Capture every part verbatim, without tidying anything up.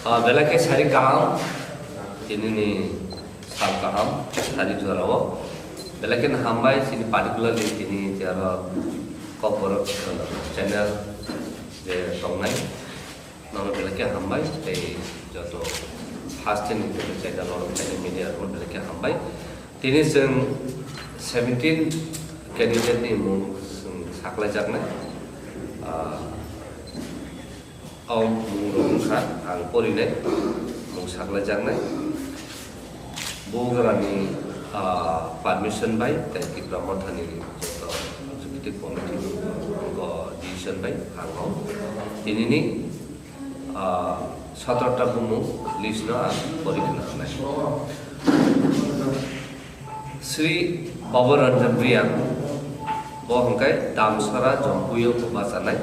Ah, belai khe sari kaham, tini ni sal kaham, sari jora o. Belai khe hambai, chini particularly tini jara Kokborok channel je tongnai. Nono belai khe hambai, tei joto haste ni joto channel rok, channel media rok belai khe hambai. Tini chwng seventeen candidate ni mung chwng saklaijaknai. Ah, o mung rok wngkha, ang porinai, mung saklaijaknai. Bugrani, ah, permission bai, tei Tipra Mothani joto executive committee ni decision bai, ang o tini ni, ah, sotro ta bumung list no ang pori khna rwnai. Sri Baba Ranjan Reang, bo hwnkhe Damsara Jompuio bo bachanai.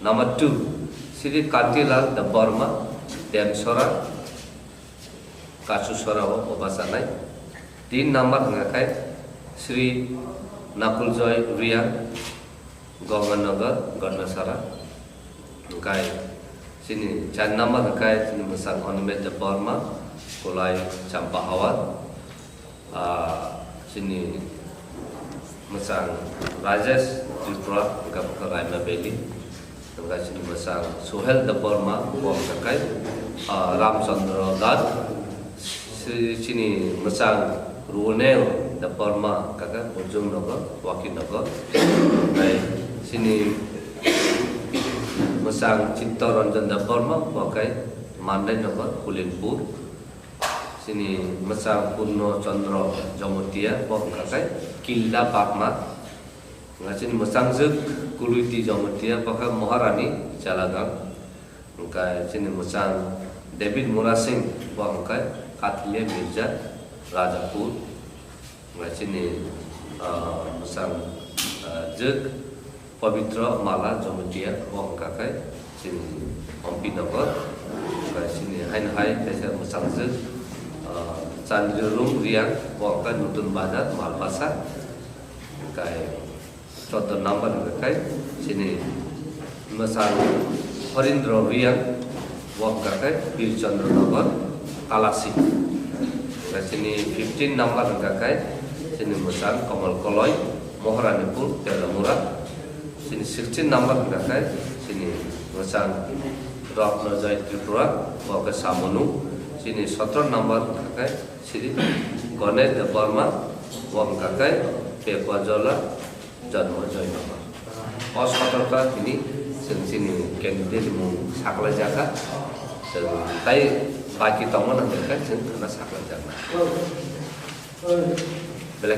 Number two, Sri Kantilal Debbarma, Demsara, Kasusara o bo bachanai. Tin number hwnkha khe Sri Nakul Joy Reang, Ganganagar, Gandasara. Hwnkhe chini char number hwnkhe chini mwchang Animesh Debbarma, Kulai Champahawar. Ah, chini mwchang Rajesh Tripura, hwnkhe bo khe Raima Valley. Hwnkhe chini mwchang Suhel Debbarma, bo hwnkhe, ah, Ramchandra Ghat. Si-, chini mwchang Runeo Debbarma, hwnkhe Bujung Nagar, Wakil Nagar. Hwnkhe chini mwchang Chitta Ranjan Debbarma, bo khe Mandai Nagar, Kulinpur. Chini mwchang Purno Chandra Jamatia, bo wngkha khe Kilda Bakma. Hwnkhe chini mwchangjwk Kuluiti Jamatia, bo khe Maharani Chalagang. Hwnkhe chini mwchang David Murasing, bo wngkha khe Kathilia Mirza Rajapur. Hwnkhe chini, ah, mwchang, ah, jwk Pabitra Mala Jamatia, bo wngkha khe chini Ompi Nagar. Hwnkhe chini haino hai kaisa mwchangjwk, ah, Chandri Rum Reang, bo wngkha Nutun Bazar, Malbasa. Hwnkhe chwddo number hwnkha khe chini mwchang Horindra Reang, bo wngkha khe Birchandra Nagar, Kalasi. Hwnkhe chini fifteen number hwnkha khe chini mwchang Kamal Koloi, Moharanipur, Telamura. Chini sixteen number hwnkha khe chini mwchang Ratna Joy Tripura, bo khe Samonu. Chini sotro number hwnkha khe chini Ganesh Debbarma, bo wngkha khe Pekwajola, Janma Joy Nagar. O sotro ta tini chwng chini candidate mung saklai jakha. Chwng tai baki tongmani hwnkhe chwng khwna saklai jaknai. Belai